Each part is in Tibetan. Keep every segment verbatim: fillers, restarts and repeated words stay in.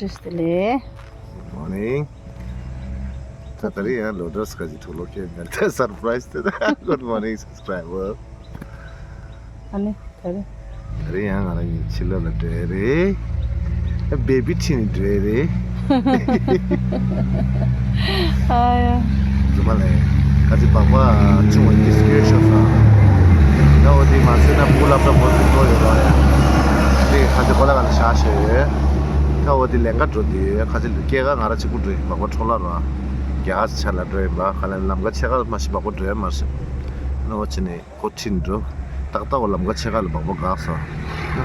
བཀྲ་ཤིས་བདེ་ལེགས། Good morning. ད་ད་རེས་ཡང་ལོ་ཌོས་ཁ་ཅིག་ཐུག་ལོ་ཁེལ་མེད་ད་surprise དེ་ད། Good morning subscriber. ཨ་ནི་ད་རེས། ད་རེས་ཡང་ང་རང་གཉིས་ཕྱི་ལོགས་ལ་འགྲོ་ཡ་རེད། བེ་བི་ཁྲིད་ནས་འགྲོ་ཡ་རེད། ཨ་ཡ། རྫུན་མ་ལས། ཁ་ཅིག་སྦག་སྦག་ཆུང་བ་གིས་སྐྱོན་ཤོར་སོང་། ད་འོ་དེ་མ་བཟོས་ན་སྤུ་གུ་སློབ་གྲྭ་འགོ་ཚུགས་འགྲོ་ཡོད་ར་ཡ། དེ་ཁ་ཅིག་ཁོ་ལ་ག་ལ་བཞག་ཤེས་ཡོད། ད་འོ་དེ་ལེན་ག་འགྲོ་དུས་ཁ་ཅིག་སྐྱེས་སྐར་ང་རང་གཅིག་པུ་འགྲོ་ཡིན། སྦག་སྦག་འཕྲོ་བརླག་ར། རྒྱ་གར་ཆ་ལ་འགྲོ་ཡིན་པ། ཁ་ལན་ལམ་ཁ་ཕྱེད་ཀ་མ་ཤི་སྦག་སྦག་འགྲོ་ཡ་མ་ཤི། ཨ་ནི་འོ་ཅི་ནས། ཁོ་ཁྲིད་འགྲོ། ཏག་ཏག་འོ་ལམ་ཁ་ཕྱེད་ཀ་ལ་སྦག་སྦག་འགག་སོང་།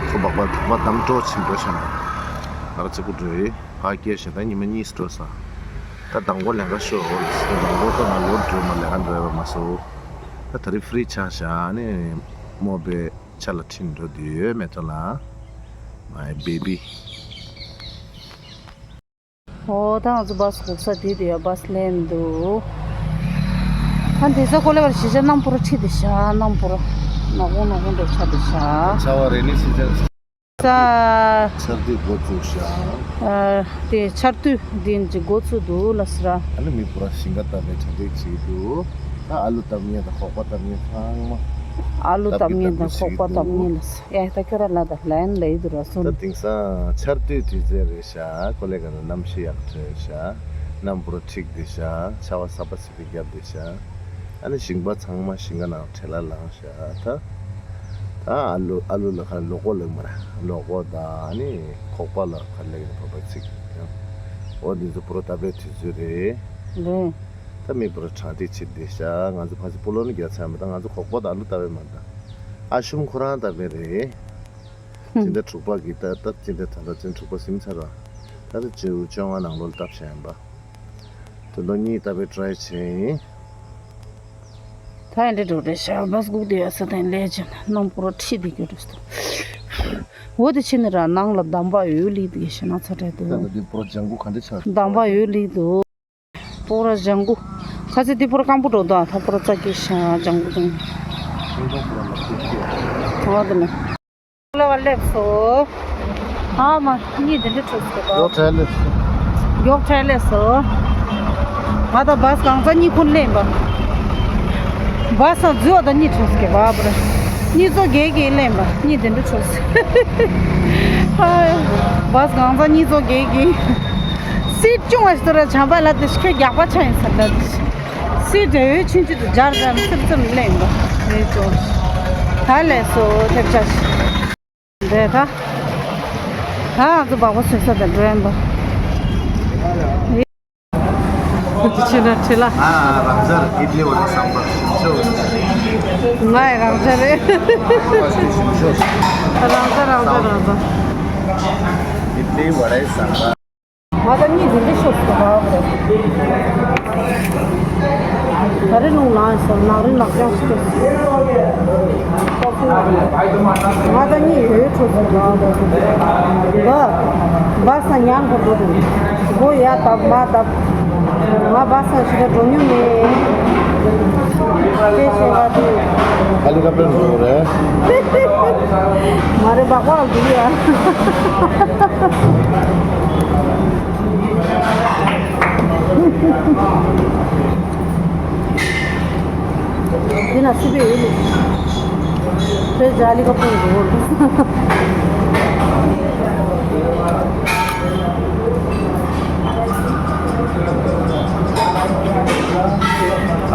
ཁོ་སྦག་སྦག་སྦག་སྦག་བསྡམས་འགྲོ་ཕྱིན་འགྲོ་བྱས་ནས། ང་རང་གཅིག་པུ་འགྲོ་ཡི། ཕར་སྐྱེལ་བྱས་ད་ཉི་མ་གཉིས་འགྲོ་སོང་། ད་དང་པོ་ལེན་ག་ཤོག་འོ་ལ་ཟེར། དང་པོ་ད་ང་ལོ་འགྲོ་མ་ལེན་ག་འགྲོ་ཡ་མ་སོང་། ད་ད་རེས་ཧྥི་རི་ཆགས་བཞག་ནས་རྨོ་པའི་ཆ་ལ་ཁྲིད་འགྲོ་དུས་ཡོད་མེད་ཐོག་ལ། My baby. ཨོ་ད་ང་ཚོ་བཱས་སྒུག་ས་དེ་དེ་ཡ་བཱས་ལེན་འདུག་ད་འདི་ས་ཀོ་ལེ་བར་གཞིས་ཆགས་རྣམ་པོར་ཁྲིད་དེ་ཤ་རྣམ་པོར་ནག་པོ་ནག་པོ་འདྲ་ཆགས་དེ་ཤ། ཆར་པ་རེ་ནི་སི་ཟན། ས། ཆར་དུས་འགོ་བཙུགས་ཤ། ཨ་དེ་ཆར་དུས་འདི་འདི་འགོ་བཙུགས་འདུག་ལ་སི་ར། ཨ་ནི་མི་བུ་ར་ཞིང་ཁ་བཏབ་པའི་གྲ་སྒྲིག་བྱེད་འདུག་ད་ཨ་ལུ་བཏབ་མཁན་དང་ཁོག་པ་བཏབ་མཁན་ཚང་མ། ཨ་ལུ་བཏབ་མཁན་དང་ཁོག་པ་བཏབ་མཁན་ལ་སི། ཡ་ད་ཁྱོད་ར་ལ་ད་ལན་ལ་ཡི་དུ་ར་སོ། ད་དེང་སང་ཆར་དུས་དུས་ཚོད་རེད། ཤ་ཀོ་ལེ་ག་ན་གནམ་གཤིས་ཡག་ཐོན་ཤ། གནམ་བུ་ར་འཁྲིགས་དེ་ཤ། ཆར་པ་གསར་པ་སི་པི་བརྒྱབ་དེ་ཤ། ཨ་ནི་ཞིང་པ་ཚང་མ་ཞིང་ཁ་ནང་བྲེལ་ལ་ལངས་ཤ། ད་ད་ཨ་ལུ་ཨ་ལུ་ལ་ཁ་ལོ་གོ་ལེགས་མ་ར་ལོ་གོ་ད་ཨ་ནི་ཁོག་པ་ལ་ཁ་ལེགས་ནི་ཕོ་པ་ཚིག་ཡང་འོ་འདི་ཚོ་བུ་ར་བཏབ་པའི་དུས་ཚོད་རེད། ལེ། ད་མི་བུ་ར་གྲ་སྒྲིག་བྱེད་དེ་ཤ། ང་ཚོ་ཕ་ཚོ་སྤོ་ལོ་ནི་རྒྱག་ཚར་མ་ད་ང་ཚོ་ཁོག་པ་ད་ཨ་ལུ་བཏབ་པའི་མ་ད་ཨ་ཤུམ་ཁོ་རང་བཏབ་པའི་རེད། སྤྱི་ཟླ་དྲུག་པ་གི་ད་ད་སྤྱི་ཟླ་ད་ལྟ་སྤྱི་ཟླ་དྲུག་པ་ཟིན་ཚར་བ། ད་ལྟ་བཅུ་བཅོ་ལྔ་ནང་ལོགས་ལ་བཏབ་བཞག་ཡིན་པ། དེ་ལོ་གཉིས་བཏབ་པའི་ཊི་རའི་བྱས་ཡིན། ད་ཡིན་འདྲ་འགྲོ་རེད་ཤག་བཱས་སྒུག་བསྡད་ཡོད་ས་དང་ལས་ཅན་རྣམ་པོ་ར་ཁྲིད་བསྡད་རྒྱུ་རེད་ཟེར། འོ་དེ་ཕྱི་ནས་ར་ནང་ལ་འདམ་བག་ཡོད་ལིག་འདུག་ཤི་ན་ཚ་དྲག་འདུག་ད་ལྟ་འདི་པོ་ར་ལྗང་གུ་ག་འདྲ་ཆགས། འདམ་བག་ཡོད་ལིག་འདུག་པོ་ར་ལྗང་གུ། ཁ་ཚེ་འདི་པོ་ར་སྐམ་པོ་འགྲོ་འདུག་ད་པོ་ར་ཙག་གི་ཤ་ལྗང་གུ་དང་། ཁོང་ཁྲོ་པོ་ར་ལ་ཁུག་ཁུག་འོ་དེ་ནས། ལ་བ་སླེབས་སོ། ཨ་མ་གཉིས་འདི་འདྲ་ཁྲོད་སྐྱེ་བ། མགྱོགས་ཁྲལ་སླེབས་སོ། མགྱོགས་ཁྲལ་སླེབས་སོ། ང་དང་བཱས་གང་ཚ་གཉིས་ཁུར་ལེན་པ། བཱས་སང་འཛུལ་བ་དང་གཉིས་ཁྲོད་སྐྱེ་བ་བར། གཉིས་ཚོ་བརྒྱད་ཀྱིས་ལེན་པ་གཉིས་འདི་འདྲ་ཁྲོད་སྐྱེ། ཧ། བཱས་གང་ཚ་གཉིས་ཚོ་བརྒྱད་ཀྱིས། སིཊ་ཆུང་བ་ཞིག་ཏུ་ར་བྱམས་པ་ལ་དེ་ཤི་ཁའི་རྒྱག་པ་ཆ་ཡིན་ས་ལ་དེ་ཤི། སིཊ་འོད་ཆུང་ཆུང་དུ་སྦྱར་ཙམ་སིར་ཙམ་ལེན་པ་རེད་ཅོ། ད་ལས་སོ་ཐེབས་ཆ་ཞིག་རེད་ད། ད་ང་ཚོ་སྦག་སྦག་བཟོས་ས་དང་འགྲོ་ཡིན་པ། འདི་ཕྱི་ལ་ཁྲི་ལ། ང་རང་ཚར་ཨིཌ་ལི་བ་རེ་སམ་བར་ཞིམ་ཤོས། ང་ཡི་རང་ཚར་རེད། ཞིམ་ཤོས། རང་ཚར་རང་ཚར་རང་ཚར། ཨིཌ་ལི་བ་རེ་སམ་བར། ང་ད་གཉིད་འདི་འདྲ་ཤོར་སོང་བ་རེད། ད་རེས་རླུང་ལངས་སོང་ནག་རི་ནག་ཅང་ཞིག་སྐྱེས་སོང་། ང་ད་གཉིད་ཡོད་འཕྲོ་སོང་བ་རེད། འདི་བཱས་ས་ཉལ་དགོས་འགྲོ་དུས་མགོ་ཡར་བརྡབ་མར་བརྡབ། ང་བཱས་ས་ཞིག་ལ་འགྲོ་མྱོང་མེད། དཔེ་ཤེས་བ་དེ། ཧེ་ལི་ཀོབ་ཊར་འགྲོ་རེད། མ་རེད་སྦག་སྦག་འདུག་ཡ། དེ་ན་སི་པའི་ཡོད་ལུགས། དཔེ་ཇ་ལི་ཀ་ཕོན་འགྲོ་ལུགས།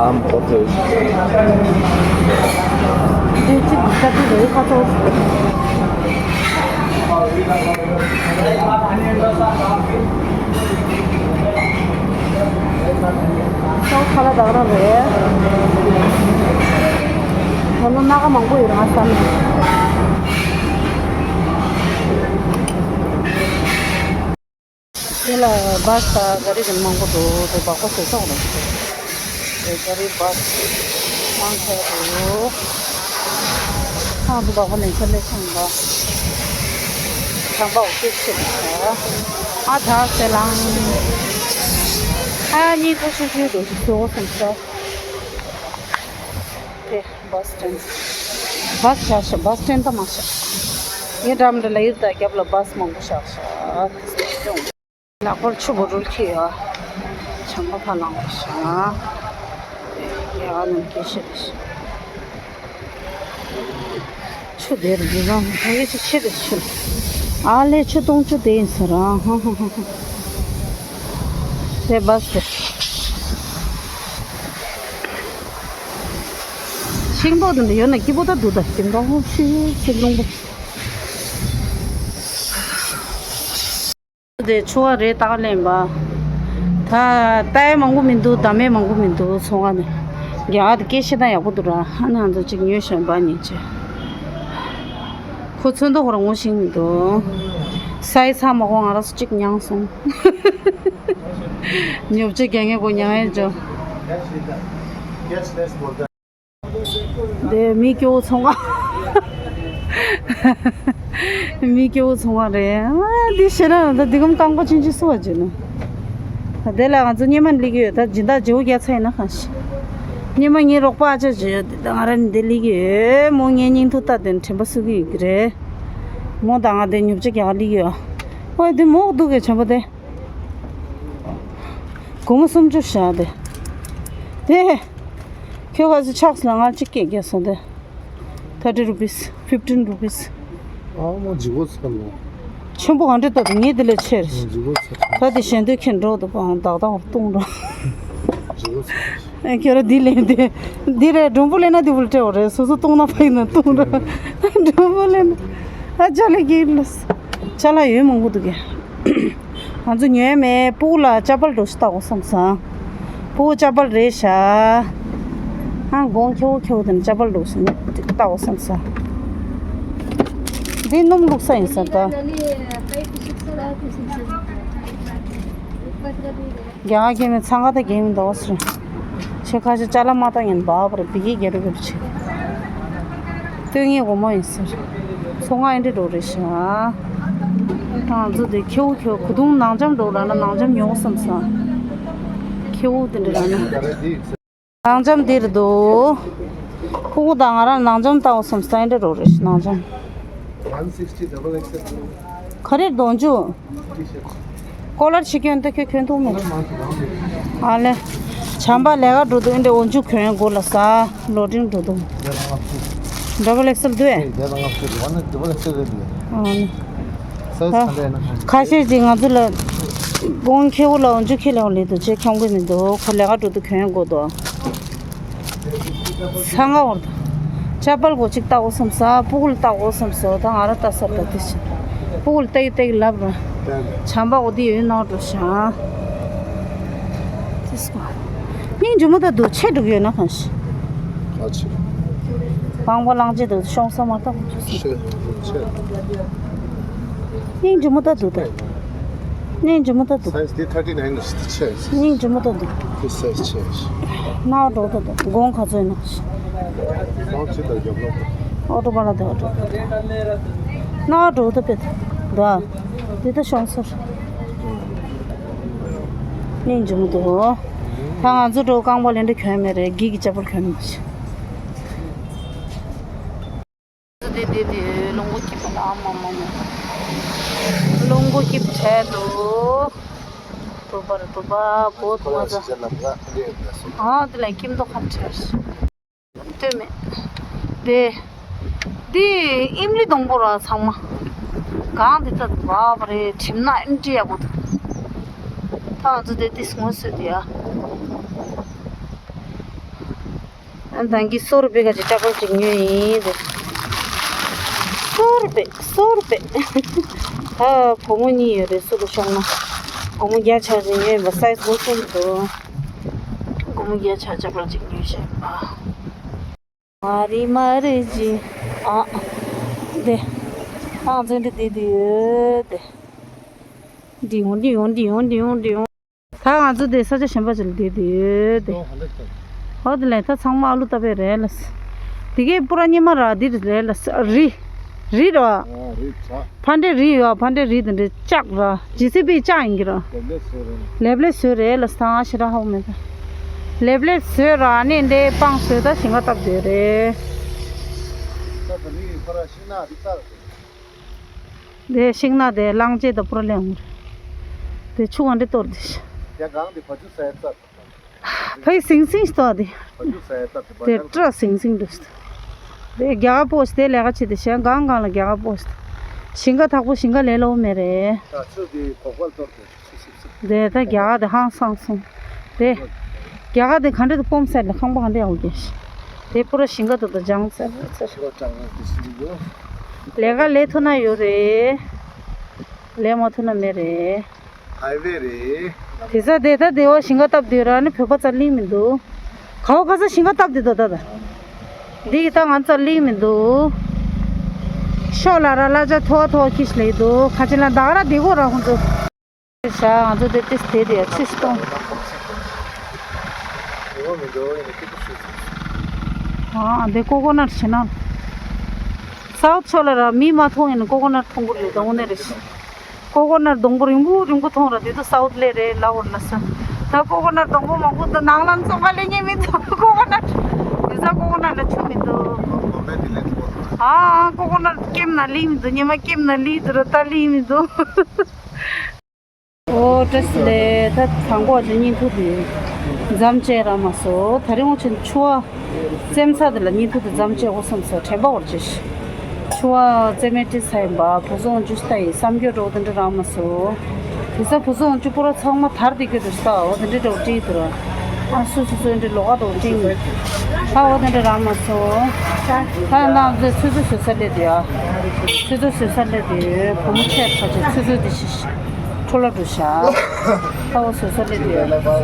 I'm okay. དེ་གཅིག་གི་ཁ་ཐུག་རེད་ཁ་ཐུག་ཁ་ལ་དག་རང་རེད། ད་ནི་སྣ་ཁ་མང་པོ་ཡོད་ང་བསམ། དེ་ལ་བཱས་དང་ག་རི་རིགས་མང་པོ་འདུག་དེ་སྦག་སྦག་བཟོས་ཚར་བ་རེད། དེ་ག་རི་བཱས་མང་ཆེ་བ་འདུག་ཁང་དུ་སྦག་སྦག་ལེན་ཆ་ལེ་ཆང་བ། ཆང་བ་འོ་ཤེས་ཤེས་ལ་ཨ་ད་ཟེ་ལང་། ཨ་གཉིས་ཐོ་ཤུ་ཤུ་འདུག་ཤི་ཚོ་སེམས་ཚ། དེ་བཱས་སི་ཊེན། བཱས་བཞག་ཤག་བཱས་སི་ཊེན་ད་མ་བཞག་ངའི་འགྲམ་འདྲ་ལ་ཡིར་དང་རྒྱབ་ལ་བཱས་མང་པོ་བཞག་ཤག་ལག་པར་ཆུ་བོ་རུལ་ཁྱེར་ཡོད། བྱམས་པ་ཕ་ལང་བ་ཤ། ཡ་ནམ་སྐད་ཤེས་རེད། ཆུ་དེར་འདི་རང་ད་གེ་ཆུ་ཆེ་རེད་ཆུ། ཨ་ལས་ཆུ་གཏོང་ཆུ་དེ་ཡིན་ས་རང་ཧ་ཧ་ཧ་ཧ། དེ་བས་དེ། ཤིང་ཏོག་དེ་འདྲ་ཡོད་ན་སྐྱིད་པོ་ད་འདུག་ད་ཤིང་ཏོག་ཧོ་ཤི་ཤི་རླུང་པོ། དེ་ཆུ་བ་རེད་ད་ག་ལེན་པ། ད་ལྟ་ཡ་མང་པོ་མི་འདུག་ད་མེད་མང་པོ་མི་འདུག་ཚོང་ཁང་ནས། རྒྱ་གར་དེ་སྐད་བཤད་སྟངས་ཡག་པོ་འདུག་ར། ཨ་ནི་ང་ཚོ་གཅིག་ཉོས་ཤོག་འབའ་ཉིན་བྱས། ཁོ་ཚོན་མདོག་ཁོ་རང་ངོ་ཤེས་མི་འདུག་སའི་ཚ་མ་གོ་ང་རང་ཚོ་གཅིག་མྱངས་སོང་། ཉོ་ཆ་རྒྱག་མཁན་གོ་མྱངས་ཡས་འཇོ། དེ་མི་སྐྱོ་བོ་ཚོང་ཁང་། མི་སྐྱོ་བོ་ཚོང་ཁང་རེད། ཨ་འདི་ཤེས་ར་ད་འདི་གམ་རྐང་པ་ཆུང་ཆུང་སུ་བ་བྱེད་ནོ། ད་དེ་ལ་ང་ཚོ་སྙེ་མ་སླེབས་ཀྱི་ཡོད། ད་སྦྱིན་བདག་བརྗེ་བོ་རྒྱག་ཚར་ཡིན་ན་གང་ཤེས། སྙེ་མ་ངའི་རོགས་པ་ཨ་ཅག་བརྗེ་ཡོད་དེ་ད་ང་ར་ནི་འདི་སླེབས་ཀྱི་ཡོད་མོ། ངའི་སྙིང་ཐུ་ལྟ་དེ་དྲན་པ་གསོ་གི་ཡོད་ཀྱི་རེད། མོ་ད་ང་དེ་ཉོ་ཆ་རྒྱག་སླེབས་ཀྱི་ཡོད། ཨོ་དེ་མོ་འདུག་གི་བྱམས་པ་དེ། སྒོར་མོ་སུམ་ཅུ་བཞག་དེ། དེ། ཁྱོད་ག་ཚོད་ཆགས་སོང་ང་གཅིག་སྐད་རྒྱག་སོང་དེ། Thirty rupees, fifteen rupees. ཨ་མ་ཇི་གོ་ཚ་ལོ། ཆེན་པོ་ག་འདྲ་ལྟ་དུ་ངས་དེ་ལས་ཆེར། ཇི་གོ་ཚ། ད་དེ་གཞན་དོན་ཁྱེད་འགྲོ་དུ་པའང་བདག་བདག་བར་གཏོང་འགྲོ། ཇི་གོ་ཚ། ཨེ་ཁྱོད་ར་འདི་ལས་འདི། འདི་རེད་མགྲོན་པོ་ལས་ན་འདི་བུལ་སྤྲད་འོ་རེད། སོ་སོ་གཏོང་ན་ཕ་ཡིན་ན་གཏོང་འགྲོ། མགྲོན་པོ་ལས་ན། ཨ་ཅག་ལས་ཀྱི་ལ། ཅ་ལག་ཡོད་མང་པོ་འདུག་གས། ང་ཚོ་ཉོས་མེད། སྤུ་གུ་ལ་ཅ་པལ་འགྲོ་ཞིག་ལྟ་འོ་བསམ་སོང་། སྤུ་གུ་ཅ་པལ་རེད་ཤག་ཨང་དགོང་ཁྱེའུ་ཁྱེའུ་དེ་ནས་ཅ་པལ་འགྲོ་ཞིག་ལྟ་འོ་བསམ་སོང་། འདི་སྣུམ་བླུགས་ས་ཡིན་ས་ད། རྒྱ་གར་སྐྱེ་མི་འཚང་ཁ་ད་རྒྱལ་མི་འདུག་ཟེར། ཆེ་ཁ་ཤས་ཅ་ལག་མ་བཏང་ངན་བབ་རེད་བི་གི་རྒྱ་རུ་གི་རུ་ཆེ། སྟོན་ངེས་སྒོ་མོ་ཡིན་ཟེར། ཚོང་ཁང་ཨེ་འདྲ་འགྲོ་རེད་ཤག་ང་ཚོ་དེ་ཁྱེའུ་ཁྱེའུ་གོ་དུང་ནང་འཇམ་འགྲོ་ར་ན་ནང་འཇམ་ཉོ་བསམ་སོང་། ཁྱེའུ་དེ་འདྲ་ར་ན། ནང་འཇམ་འདིར་འདུག་ཕྲུ་གུ་དང་ང་རང་ནང་འཇམ་ལྟ་འོ་བསམ་སོང་ཨེ་འདྲ་འགྲོ་རེད་ཤག་ནང་འཇམ། One sixty double X L། ག་རེ་གདོང་ཆུ། ཀོ་ལར་ཕྱི་གྱོན་ཏེ་ཁྱོད་གྱོན་ཐུབ་མེད། ཨ་ལེ། བྱམས་པ་ལས་ཀ་འགྲོ་འདུག་ཨེ་འདྲ་འོ་འཇུ་གྱོན་དགོས་ལ་ས། ལོ་ཌིང་འགྲོ་འདུག་ཌབ་བལ་ཨེག་སེལ་འདུག་ཨེ། ཨ་ལེ། ཁ་ཤས་ཅིག་ང་ཚོ་ལ་དགོང་ཁེ་བོ་ལ་འོ་འཇུ་ཁྱེར་ལེ་བ་ལེ་འདུག་ཅེས་འཁྱོང་གི་མི་འདུག་ཁོ་ལས་ཀ་འགྲོ་འདུག་གྱོན་དགོས་འདུག་ཚང་ང་འོར་དང་། ཅ་པལ་གོ་གཅིག་ལྟ་འོ་བསམ་ས། སྤུ་གུ་ལ་ལྟ་འོ་བསམ་སོ། ད་ང་ར་ལྟ་ས་ལྟ་དེ་བཞིན། སྤུ་གུ་ལ་ལྟ་གི་ལྟ་གི་ལབ་ར། བྱམས་པ་འོ་དེ་ཡོད་ནོ་འགྲོ་ཤག་དེ་སོ། སྙིང་རྗེ་མོ་ད་འདུག་ཆེ་འགྲོ་གི་ཡོད་ན་གང་ཤི། ཨ་ཆེ། པང་པ་ལང་ཅེ་འདུག་ཤོང་ས་མ་ལྟ་གོ་ཆུ་སོ། ཆེ། ཆེ། སྙིང་རྗེ་མོ་ད་འདུག་ད། སྙིང་རྗེ་མོ་ད་འདུག་སའི་ཛི་དེ་thirty nine རེད་ཆེ། སྙིང་རྗེ་མོ་ད་འདུག་དེ་སའི་ཛི་ཆེ། ནག་འགྲོ་ད་འདུག་དགོང་ག་ཚོད་ན། ཁོང་ཅི་ལྟར་རྒྱབ་ལོག་ཨོ་ཏོ་པ་ལ་དེ་ཨོ་ཏོ། ནག་འགྲོ་ད་པེ་ད། དེ་ད་ཤོང་སོར། སྙིང་རྗེ་མོ་འདུག་ད་ང་ཚོ་འགྲོ་རྐང་པ་ལེན་འདྲ་གྱོན་མེད་རེད། སྒྱིད་ཀྱི་ཅ་པལ་གྱོན་མེད། དེ་དེ་དེ་ལོང་གོ་སྐྱིད་པ་ལ་ཨ་མ་མ་མ། ལོང་གོ་སྐྱིད་པ་བྲལ་འདུག་དུ་བར་དུ་བ་བོ་དུ་བ་ཟ། ཨ་དེ་ལ་སྐྱིད་མདོག་ཁ་བྲལ། ལྟོས་མེད། དེ། དེ་ཨིམ་ལི་སྡོང་པོ་ར་ཚང་མ། གང་དེ་ལྟ་དུ་བ་བ་རེད་གྲིམ་ན་ཨིན་ཏྲི་ཡག་པོ་འདུག་ད་ང་ཚོ་དེ་དེ་སྔོན་སོད་དེ་ཡ། ཨ་ད་གི་སོ་རུ་པའི་ཁ་ཅིག་ཅ་པལ་ཅིག་ཉོས་ཡིན་ཏེ། སོ་རུ་པའི་སོ་རུ་པའི། ད་སྒོར་མོ་གཉིས་ཡོད་རེད་སུ་ལ་ཤོང་ན། སྒོར་མོ་བརྒྱ་ཆ་ཅིག་ཉོས་ཡིན་པ་སའི་ཛི་སྒོར་སུ་རུ་འདུག་སྒོར་མོ་བརྒྱ་ཆ་ཅ་པལ་ཅིག་ཉོས་བཞག་པ། མ་རི་མ་རི་ཇི། ཨ། དེ། ཨང་ཚན་དེ་དེ་དེ་ཡོད་དེ། འདི་ཡོང་འདི་ཡོང་འདི་ཡོང་འདི་ཡོང་འདི་ཡོང་། ད་ང་ཚོ་དེ་ས་ཆ་གཞན་པ་ཅིག་ལ་བསྡད་དེ་ཡོད་དེ། ཨོ་དེ་ལས་ད་ཚང་མ་ཨ་ལུ་ལྟ་བས་རེད་ལ། དེ་གའི་པུ་ར་ཉི་མ་ར་འདི་རེད་ལ་རི། རི་ར། ཕ་འདྲེ་རི་ཡོད་ཕ་འདྲེ་རི་དེ་འདྲ་ལྕགས་ར་ཇི་སི་པི་ལྕགས་ཡིན་གྱི་ར། ལེབ་ལེབ་བཟོས་རེད་ལ་ས་ང་ཞེ་དྲག་ཧ་གོ་མེད་ད། ལེབ་ལེབ་བཟོས་ར་ཨ་ནི་འདྲའི་སྤང་བཟོས་ད་ཞིང་ཁ་བཏབ་བསྡད་རེད། ད་དེ་རི་ཡི་ཁོ་ར་ཤིང་ནགས་རི་རྩ་རེད། དེ་ཤིང་ནགས་དེ་གླང་ཆེན་དང་པུ་ར་གླེང་། དེ་ཆུ་གང་འདྲ་གཏོར་དེ། ཡ་གང་དེ་བ་ཕྱུགས་ས་ཡ་རྩ། ཕའི་སིང་སིང་ལྟོ་དེ། བ་ཕྱུགས་ས་ཡ་རྩ་དེ་བ་དེ་ཕྱུགས། བཀྲ་སིང་སིང་འདུག་དེ་རྒྱ་གར་པོ་ཞིག་དེ་ལས་ཀ་བྱེད་དེ་ཞེ་གང་གང་ལ་རྒྱ་གར་པོ་ཞིག་ཞིང་ཁ་ཐག་པོ་ཞིང་ཁ་ལས་སླ་པོ་མེད་རེད། ད་ཆུ་དེ་གོག་པ་གཏོར་དེ་ཆུ་སིབ་སིབ། དེ་ད་རྒྱ་གར་དེ་ཧང་སང་སོང་། དེ་རྒྱ་གར་དེ་ག་འདྲ་དེ་སྤོམ་ཟེར་ལ་ཁང་པ་ག་འདྲ་ཡག་པོ་རྒྱག་ཤི། དེ་པུ་ར་ཞིང་ཁ་དེ་དུ་ལྗང་ཟེར་ཟེར། ཞིང་ཁ་ལྗང་ཟེར་ཞིག་ཡོད། ལས་ཀ་ལས་ཐུབ་ན་ཡོད་རེད། ལས་མ་ཐུབ་ན་མེད་རེད། ཧའི་ཝེ་རེད། དེ་ས་དེ་ད་དེ་བ་ཞིང་ཁ་བཏབ་དུས་ར་ནི་བོད་པ་རྩ་ལིང་མི་འདུག་གའོ་ག་ས་ཞིང་ཁ་བཏབ་དེ་དོ་ད་ད། འདི་གི་ད་ང་རྩ་ལིང་མི་འདུག་ཤོག་ལ་ར་གླ་ཆ་མཐོ་མཐོ་ཁྱི་ཞིག་ལས་འདུག་ཁ་ཆེ་ལ་བདག་ར་དེ་གོ་ར་ཁོང་ཚོ། ཤ་ང་ཚོ་དེ་ཏིས་དེ་དེ་ཆུ་སྟོང་། ཨ་འདི་ཀོ་ཀོ་ནཊ་བྱེད་ན། སའུ་ཐི་ཕྱོགས་ལ་ར་མི་མ་མཐོང་ཡིན་ན་ཀོ་ཀོ་ནཊ་མཐོང་གི་རེད་དང་འོ་ནས་རེད། ཀོ་ཀོ་ནཊ་སྡོང་པོ་རིང་པོ་རིང་པོ་མཐོང་ར་དེ་ཚོ་སའུ་ཐི་ལས་རེད་ལབ་འོར་ལ་ས། ད་ཀོ་ཀོ་ནཊ་སྡོང་པོ་མང་པོ་འདུག་ནང་ལ་བཙོང་ག་ལེན་ཉན་མི་འདུག་ཀོ་ཀོ་ནཊ། དེ་ཚ་ཀོ་ཀོ་ནཊ་ལ་ཆུ་མི་འདུག་ཨ་ཀོ་ཀོ་ནཊ་སྐེམ་ན་ལིང་མི་འདུག་ཉི་མ་སྐེམ་ན་ལིང་འདུག་ར་ད་ལིང་མི་འདུག་ཨོ་བཀྲ་ཤིས་བདེ་ལེགས། ད་དང་པོ་ཅིག་བརྙན་ཐུང་དེ་མཚམས་བཅད་རག་མ་སོང་། ད་རིང་འོ་ཆེན་ཆུ་བ་བཙེམ་ས་དེ་ལ་བརྙན་ཐུང་དེ་མཚམས་བཅད་དགོས་བསམ་སོང་། དྲན་པ་འོར་ཅིག་ཆུ་བ་བཙེམ་མེད་ཏི་ས་ཡིན་པ་བུ་སོང་ཅུ་ས་ཡི་བསམ་རྒྱུ་འགྲོ་དེ་འདྲ་རག་མ་སོང་། དེ་ས་བུ་སོང་ཅུ་པུ་ར་ཚང་མ་དར་དེ་གི་དུ་ས་འོ་དེ་འདྲ་འགྲོ་ཏི་དུ་ར། ཨ་སུ་སུ་སུ་འདྲ་ལོག་ག་འགྲོ་ཏི་ནི་ད་འོ་དེ་འདྲ་རག་མ་སོང་། ད་ཡང་ད་ཚོད་ཚོད་བཟོ་ས་སླེབས་དུ་ཡ། ཚོད་ཚོད་བཟོ་ས་སླེབས་དུ་བུ་མོ་ཆེ་ཁ་ཆེ་ཚོད་ཚོད་དེ་ཤི་ཤི། འཕྲོ་བརླག་འགྲོ་ཤག་ད་འོ་བཟོ་ས་སླེབས་དུས།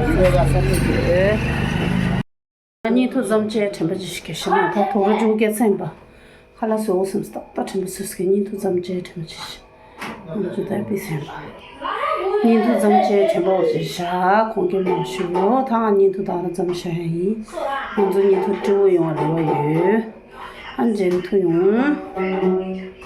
བརྙན་ཐུང་མཚམས་བཅད་དྲན་པ་ཅིག་ཞིག་གི་ཤི་ན་ད་དུ་རུ་ཅུང་སྐད་ཚན་པ་ཁ་ལ་བཟོ་བསམ་སྟབས་ད་དྲན་པ་སུ་སྐད་བརྙན་ཐུང་མཚམས་བཅད་དྲན་པ་ཅིག་ཤི། ང་ཚོ་ད་པི་སེམས་པ། བརྙན་ཐུང་མཚམས་བཅད་དྲན་པ་ཅིག་བཞག་ཁོང་གི་མ་ཞུ་ད་ང་བརྙན་ཐུང་ད་ལ་མཚམས་བཞག་ཡ་ཡིན། ང་ཚོ་བརྙན་ཐུང་སྤྲོ་བོ་ཡོང་བ་རེ་བ་ཡོད། ཨ་མཇལ་ཐུབ་ཡོང་།